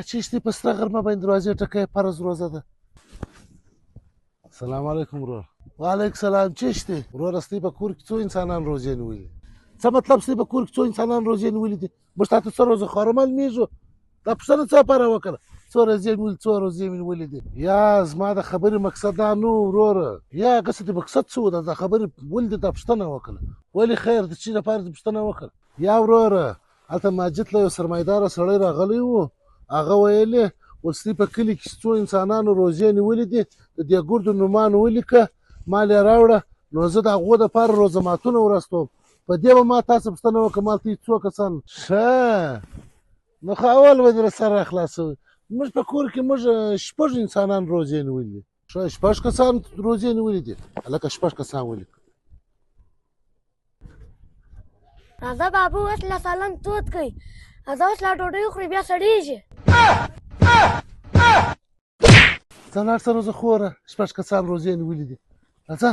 چې شتي په سره غرمه باندې دروازې ټکوې، فرض روزه ده. سلام علیکم ورور. وعلیک سلام. چې شتي ورور، ستې په کور کې څو انسانان روزې نیولي؟ څه مطلب ستې په کور کې څو انسانان روزې نیولي دي؟ موږ تاته څه روزه خواره معلومېږو؟ دا پوښتنه څه لپاره وکړه؟ څو روزې نیولي، څو روزې مې نیولي دي؟ یا زما د خبرې مقصد دا نه و وروره. یا هغه څه د مقصد څه و؟ دا خبرې ولې دې دا پوښتنه وکړه؟ ولې خیر د چی لپاره دې پوښتنه وکړه؟ یا وروره، هلته ماجد له یو سرمایداره سړی راغلی و، هغه ویلې اوس دې په کلي کې څو انسانانو روزې نیولي دي، د دې ګردو نومان ولیکه، مال یې راوړه، نو زه د هغو دپاره روزه ماتونه ورستوم. په دې به ما تاسو پوښتنه وکړه، مال ته څو کسان؟ ښه نو خو اول به دې سره راخلاصوي. موږ په کور کې موږ شپږ انسانان روزې نیولي دي. ښه شپږ کسان روزې نیولي دي. هلکه شپږ کسان ولیکه. راځه بابو، اوس لا سالن تود کړئ. راځه اوس لا ډوډۍ وخورئ، بیا سړېږي. ځه لاړ شه روزه خوره، شپږ کسان روزې نیولي دي. راځه.